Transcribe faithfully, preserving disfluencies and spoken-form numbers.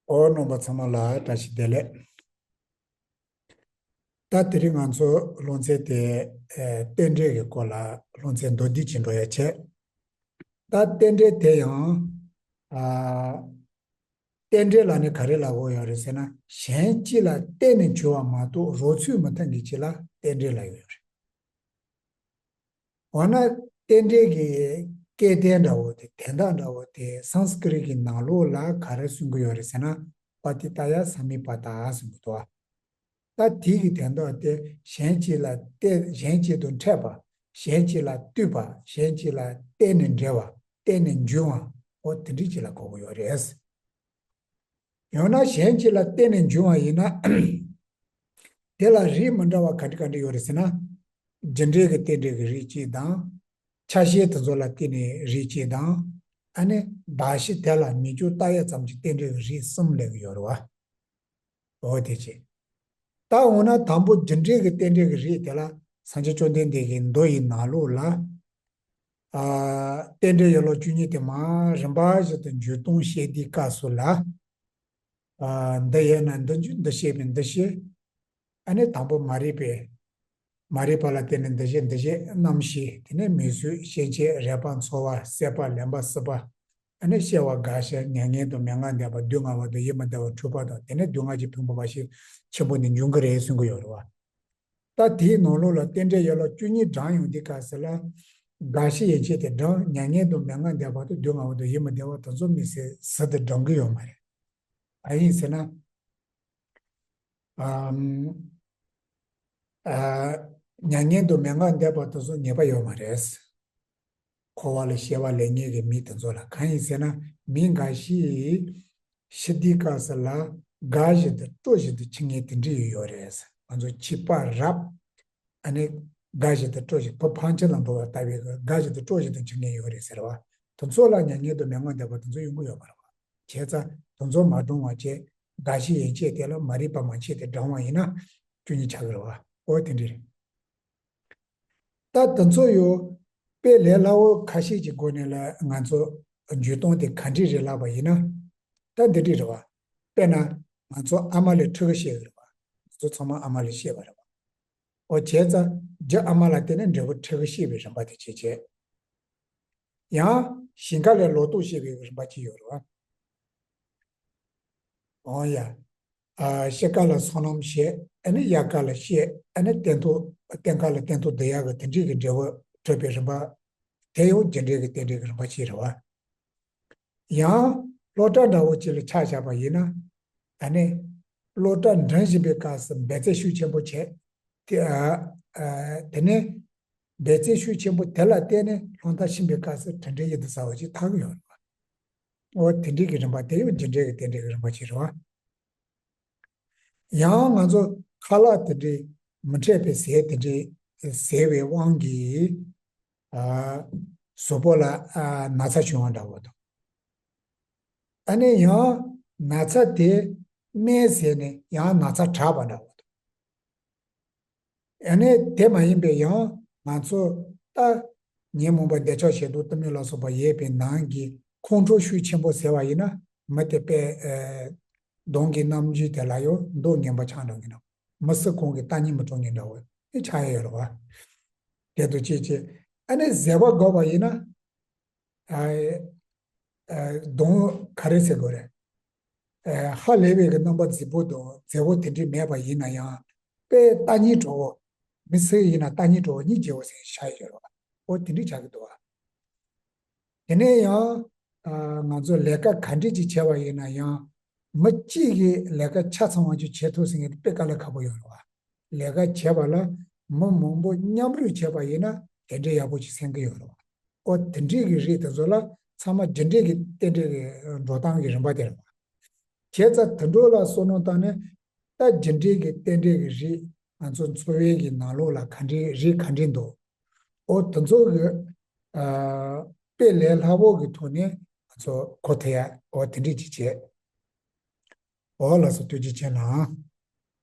ཨོ། རྣམ་པ་ཚང་མ་ལ་བཀྲ་ཤིས་བདེ་ལེགས། ད་དེ་རིང་ང་ཚོ་སློབ་ཚན་དེ་ཨ་རྟེན་འབྲེལ་གྱི་སྐོར་ལ་སློབ་ཚན་མདོར་བསྡུས་ཅིག་འགྲོ་ཡ་བྱས། ད་རྟེན་འབྲེལ་དེ་ཡང་ཨ་རྟེན་འབྲེལ་ལ་ནི་ག་རེ་ལབ་དགོས་ཡོད་རེད་ཟེར་ན། གཞན་གཅིག་ལ་བརྟེན་ནས་འབྱུང་བ་མ་གཏོགས་རོགས་ཚུགས་མི་ཐུབ་མཁན་ཅིག་ལ་རྟེན་འབྲེལ་ལབ་ཡོད་རེད། འོ་ན་རྟེན་འབྲེལ་གྱི་སྐད་དོན་འདྲ་བོ་དེ། དོན་དག་འདྲ་བོ་དེ་སཾ་སྐྲྀཏ་གི་ནང་ལོགས་ལ་ག་རེ་གསུང་གི་ཡོད་རེད་ཟེར་ན། པ་ཏི་ཏ་ཡ་སཾ་མི་པ་ཏ་གསུང་གི་འདུག། ད་དེ་གི་དོན་དག་དེ་གཞན་གཅིག་ལ་བརྟེན། གཞན་གཅིག་ཏུ་འཕྲད་པ། གཞན་གཅིག་ལ་ལྟོས་པ། གཞན་གཅིག་ལ་བརྟེན་ནས་འབྲེལ་བ། བརྟེན་ནས་འབྱུང་བ། འོ་དེ་འདྲ་ཅིག་ལ་གོ་གི་ཡོད་རེད། ཡང་ན་གཞན་གཅིག་ལ་བརྟེན་ནས་འབྱུང་བ་ཡིན་ན། དེ་ལ་རིགས་མི་འདྲ་བ་ག་འདྲ་ག་འདྲ་ཡོད་རེད་ཟེར་ན། རྒྱུ་འབྲས་ཀྱི་རྟེན་འབྲེལ་གྱི་རིགས་གཅིག་དང་། ཆ་ཤས་དེ་ཚོ་ལ་བརྟེན་ནས་རིགས་གཅིག་དང་། ཨ་ནི་གདགས་གཞི་དེ་ལ་མིང་རྐྱང་བཏགས་ཡ་ཙམ་གྱི་རྟེན་འབྲེལ་གྱི་རིགས་གསུམ་སླེབས་ཀྱི་ཡོད་རེད་བ། འོ་དེ་བྱས། ད་འོ་ན་དང་པོ་རྒྱུ་འབྲས་ཀྱི་རྟེན་འབྲེལ་གྱི་རིགས་དེ་ལ་སངས་རྒྱས་བཅོམ་ལྡན་འདས་ཀྱི་མདོ་ཡི་ནང་ལོགས་ལ། ཨ། རྟེན་འབྲེལ་ཡན་ལག་བཅུ་གཉིས་དེ་མར་རིམ་པ་བཞིན་དུ་འཇུག་སྟངས་བཤད་དུས་སྐབས་སུ་ལ། ཨ། འདི་ཡོད་ན་འདི་འཇུག་འདི་ཤེས་པས་འདི་ཤེས། ཨ་ནི་དང་པོ་མ་རིག་པས། མ་རིག་པ་ལ་བརྟེན་ནས་འདི་ཤེས་འདི་ཤེས་རྣམ་ཤེས། དེ་ནས་མིག་གཟུགས་ཤེས་བྱ་རེག་པ་ཚོར་བ་སྲེད་པ་ལེན་པ་སྲིད་པ། ཨ་ནི་སྐྱེ་བ་རྒ་ཤི་མྱ་ངན་དང་མྱ་ངན་འདས་པ་སྡུག་བསྔལ་བ་དང་ཡིད་མི་བདེ་བ་འཁྲུལ་པ་དང་། དེ་ནས་སྡུག་བསྔལ་གྱི་ཕུང་པོ་འབའ་ཞིག་ཆེན་པོ་ནས་འབྱུང་གི་རེད་གསུང་གི་ཡོད་རེད་བ། ད་དེའི་ནང་ལོགས་ལ་རྟེན་འབྲེལ་ཡན་ལག་བཅུ་གཉིས་བགྲངས་ཡོང་དུས་སྐབས་སུ་ལ། རྒ་ཤི་ཡན་ཆད་དེ་བགྲངས། མྱ་ངན་དང་མྱ་ངན་འདས་པ་དང་སྡུག་བསྔལ་བ་དང་ཡིད་མི་བདེ་བ་དེ་ཚོ་དམིགས་བསལ་ཟུར་དུ་བགྲང་གི་ཡོད་མ་རེད། གང་ཡིན་ཟེར་ན། ཨམ། ཨ། མྱ་ངན་དང་མྱ་ངན་འདས་པ་དེ་ཚོ་ངེས་པ་ཡོད་མ་རེད། འཁོར་བ་ལ་སྐྱེ་བ་ལེན་མཁན་གྱི་མི་དེ་ཚོ་ལ། གང་ཡིན་ཟེར་ན། མི་འགའ་ཞིག་ཤི་དུས་སྐབས་སུ་ལ་རྒ་བཞིན་དུ་སྐྲོད་བཞིན་དུ་འཆི་མཁན་དེ་འདྲ་ཡོད་རེད། ང་ཚོ་འཆི་བ་རབ། ཨ་ནི་རྒ་བཞིན་དུ་སྐྲོད་བཞིན། བུ་ཕམ་ཆེན་ལ་འབུལ་བ་ལྟ་བུའི་རྒ་བཞིན་དུ་སྐྲོད་བཞིན་དུ་འཆི་མཁན་ཡོད་རེད་ཟེར་བ། དེ་ཚོ་ལ་མྱ་ངན་དང་མྱ་ངན་འདས་པ་དེ་ཚོ་ཡོང་གི་ཡོད་མ་རེད་བ། བྱས་ཙང་དེ་ཚོ་མ་བགྲང་བ་བྱས། རྒ་ཤི་ཡན་ཆད་དེ་ལ་མ་རིག་པ་མན་ཆད་དེ་བགྲངས་པ་ཡིན་ན་བཅུ་གཉིས་ཆགས་ཀྱི་རེད་བ། འོ་དེ་འདྲ་རེད། ད་དེ་ཚོ་ཡང་དཔེ་ལས་སླ་བོ་ཁ་ཤས་ཀྱི་སྒོ་ནས་ལ་ང་ཚོ་འཇུག་སྟངས་དེ་ག་འདྲ་རེད་ལབ་པ་ཡིན་ན། ད་འདི་འདྲ་རེད་བ། དཔེར་ན་ང་ཚོ་ཨ་མ་ལས་ཕྲུ་གུ་སྐྱེས་ཀྱི་རེད་བ། ང་ཚོ་ཚང་མ་ཨ་མ་ལས་སྐྱེས་པ་རེད་བ། འོ་བྱས་ཙང་རྒྱུ་ཨ་མ་ལ་བརྟེན་ནས་འབྲས་བུ་ཕྲུ་གུ་སྐྱེས་པའི་རིམ་པ་དེ་བྱས་བྱས། ཡང་ཞིང་ཁ་ལས་ལོ་ཏོག་སྐྱེས་པའི་རིམ་པ་ཅིག་ཡོད་རེད་བ། འོ་ཡ། ཨ། ཤི་ཁ་ལ་སོ་ནམ་བྱས། ཨ་ནི་དབྱར་ཁ་ལ་བཤས། ཨ་ནི་སྟོན་ཐོག་སྟོན་ཁ་ལ་སྟོན་ཐོག་བསྡུ་ཡག་གི་དེ་འདྲའི་གི་འབྲས་བུ་འཕྲོད་པའི་རིམ་པ། དེ་ཡང་རྒྱུ་འབྲས་ཀྱི་རྟེན་འབྲེལ་གྱི་རིམ་པ་ཅིག་རེད་བ། ཡང་སློབ་གྲྭ་འདྲ་བོ་ཅིག་ལ་ཆ་བཞག་པ་ཡིན་ན། ཨ་ནི་སློབ་གྲྭ་འགྲིམ་བཞིན་པའི་སྐབས་སུ་འབད་རྩོལ་ཤུགས་ཆེན་པོ་བྱས། དེ། ཨ། ཨ། དེ་ནས་འབད་རྩོལ་ཤུགས་ཆེན་པོ་དེ་ལ་བརྟེན་ནས་སློབ་མཐར་ཕྱིན་པའི་སྐབས་སུ་དྲིན་དྲན་ཡུལ་དུ་ཟ་བ་ཅིག་ཐོབ་ཀྱི་ཡོད་རེད་བ། འོ་དེ་འདྲའི་གི་རིམ་པ་དེ་ཡང་རྒྱུ་འབྲས་ཀྱི་རྟེན་འབྲེལ་གྱི་རིམ་པ་ཅིག་རེད་བ། ཡང་ང་ཚོ་ཁ་ལག་དེ་འདྲའི་མི་འཕྲོད་པའི་ཟས་དེ་འདྲའི་ཟས་པའི་དབང་གིས། ཨ། གཟུགས་པོ་ལ། ཨ། ན་ཚ་བྱུང་བ་འདྲ་བོ་དང་། ཨ་ནི་ཡང་ན་ཚ་དེ་སྨན་ཟས་ནས་ཡང་ན་ཚ་དྲག་པ་འདྲ་བོ་དང་། ཨ་ནི་དེ་མ་ཡིན་པའི་ཡང་ང་ཚོ་ད་ཉོན་མོངས་པ་འདོད་ཆགས་ཞེ་སྡང་གཏི་མུག་ལ་སོགས་པ་ཡོད་པའི་ནང་གི་ཁོང་ཁྲོ་ཤུགས་ཆེན་པོ་ཟ་བ་ཡིན་ན། མི་དེ་དཔེ། ཨ། གདོང་གི་རྣམ་འགྱུར་དེ་ལ་ཡང་མདོག་ངན་པ་ཆགས་འགྲོ་གི་འདུག། མི་སྲིད་གོང་གི་ལྟ་ཉན་མི་སྤྲོ་མཁན་འདྲ་བོ་ནི་ཆགས་ཡོད་རེད་བ། དེ་དང་གཅིག་བྱས། ཨ་ནི་བཟོད་པ་དགོས་པ་ཡིན་ན། ཨ། ཨ། གདོང་ག་རེ་ཟེར་དགོས་རེད། ཨ། ཧ་ལས་པའི་གི་རྣམ་པ་རྫིག་པོ་དང་མཛེས་པོ་དེ་འདྲ་མེད་པ་ཡིན་ན་ཡང་། དཔེ་ལྟ་ཉན་སྤྲོ་བོ། མི་སྲིད་ཡིན་ན་ལྟ་ཉན་སྤྲོ་བོ་སྙིང་རྗེ་བོ་ཟེར་ཆགས་ཡོད་རེད་བ། འོ་དེ་འདྲ་ཆགས་ཀྱི་འདུག་བ། དེ་ནས་ཡང་། ཨ། ང་ཚོ་ལས་ཀ་ག་འདྲ་ཅིག་བྱས་པ་ཡིན་ན་ཡང་། མི་གཅིག་གིས་ལས་ཀ་ཆ་ཚང་བ་ཅིག་བྱེད་ཐུབ་ཟེར་མཁན་དེ་དཔེ་དཀའ་ལས་ཁག་པོ་ཡོད་རེད་བ། ལས་ཀ་བྱེད་པ་ལ་མི་མང་པོ་མཉམ་རུབ་བྱས་པ་ཡིན་ན་དེ་འདྲའི་ཡག་པོ་ཅིག་སེམས་ཀྱི་ཡོད་རེད་བ། ཨོ་དེ་འདྲའི་གི་རིགས་དེ་ཚོ་ལ་ཚང་མ་རྒྱུ་འབྲས་ཀྱི་རྟེན་འབྲེལ་གྱི་འགྲོ་སྟངས་ཀྱི་རིམ་པ་དེ་རེད་བ། བྱས་ཙང་དེ་འདྲ་ལ་བསམ་བློ་བཏང་ནས། ད་རྒྱུ་འབྲས་ཀྱི་རྟེན་འབྲེལ་གྱི་རིགས་ང་ཚོ་འཚོ་བའི་གི་ནང་ལོགས་ལ་ག་འདྲའི་རིགས་ག་འདྲའི་འདུག། ཨོ་དེ་ཚོ་གི། ཨ། དཔེ་ལས་སླ་པོ་གི་ཐོག་ནས་ང་ཚོ་གོ་ཐུབ་ཡ། ཨོ་དེ་འདྲ་ཅིག་བྱས། ཨོ་ལགས་སོ། ཐུགས་རྗེ་ཆེ་གནང་།